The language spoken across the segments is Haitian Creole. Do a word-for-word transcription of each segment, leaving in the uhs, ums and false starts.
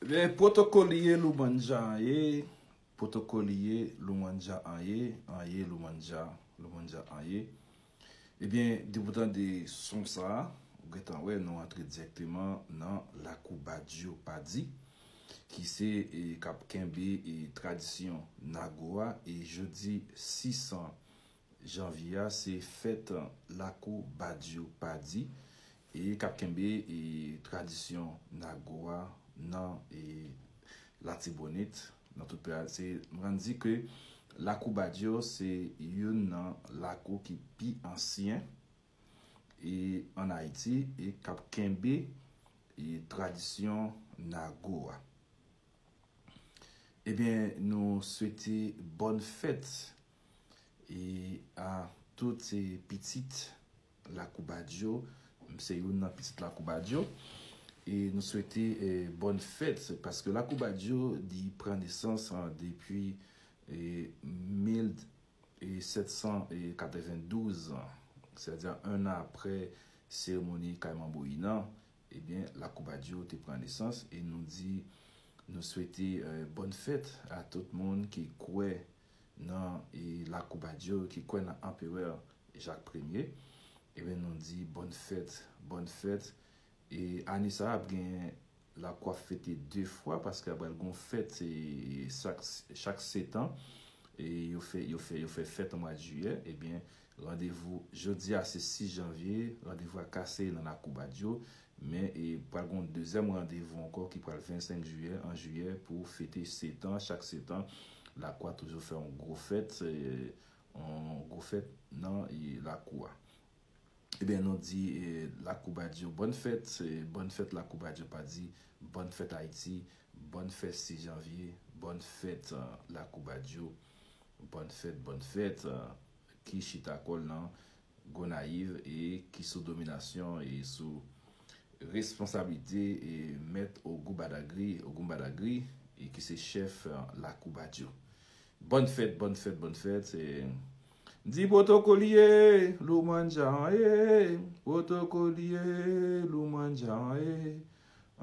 Ebyen, pwotokoliye Lumanja an ye, pwotokoliye Lumanja an ye, an ye Lumanja, Lumanja an ye. Ebyen, depi w tande son sa a, ou gentan wè nou antre dirèkteman nan lakou Badio Padi, ki se, e, k ap kenbe, e, tradisyon Nago a, e jodi sis janvye a, se fèt lakou Badio Padi, e k ap kenbe, e, tradisyon Nago a nan, e, Latibonit, nan tout peyi a. Se, m rann di ke lakou Badio se youn nan lakou ki pi ansyen, e, ann Ayiti, e k ap kenbe, e, tradisyon Nago a. Ebyen, nou swete bòn fèt, e, a tout, e, pitit lakou Badio. M se youn nan pitit lakou Badio. E nou swete, e, bòn fèt, paske lakou Badio, li pran nesans, a, depi, e, mil e sèt san katrevendouz an, sètadi en an aprè seremoni Kay Manboyin an, ebyen, lakou Badio te pran nesans, e nou di, nou swete, e, bòn fèt a tout moun ki kwè nan, e, lakou Badio, ki kwè nan Anperè Jak Premye. Ebyen, nou di bòn fèt, bòn fèt. E ane sa a ap gen lakou a fete de fwa, paske apral gon fèt, e, chak, chak sèt an, e yo fè, yo fè, yo fè fèt an mwa jiyè. Ebyen, randevou, jodi a se sis janvye, randevou a kase nan lakou Badio, men, e, pral gon dezyèm randevou ankò ki pral vennsenk jiyè, an jiyè, pou fete sèt an, chak sèt an, lakou a toujou fè yon gwo fèt, e, yon gwo fèt nan, e, lakou a. Ebyen, nou di, e, lakou Badio bòn fèt, e, bòn fèt lakou Badio Padi, bòn fèt Ayiti, bòn fèt sis janvye, bòn fèt, e, lakou Badio, bòn fèt, bòn fèt, e, ki chita kò l nan Gonayiv e ki sou dominasyon e sou responsablite e mèt Ogou Badagri, Ogun Badagri, e ki se chèf, e, lakou Badio. Bòn fèt, bòn fèt, bòn fèt, e, di pwotokoliye, Lumanja an ye, pwotokoliye, Lumanja an ye,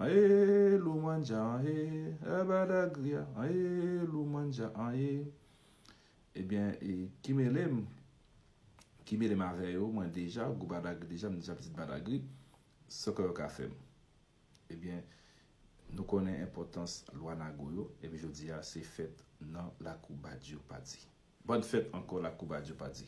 an ye, Lumanja an ye, e Badagri a, an ye, Lumanja an ye. Ebyen, e, ki mele m, ki mele m avè yo, mwen deja, Ogun Badagri deja, m deja pitit Badagri, sa kò yo ka fè m. Ebyen, nou konnen enpòtans lwa Nago yo, ebyen, jodi a, se fèt nan lakou Badio Padi. Bòn fèt ankò lakou Badio Padi.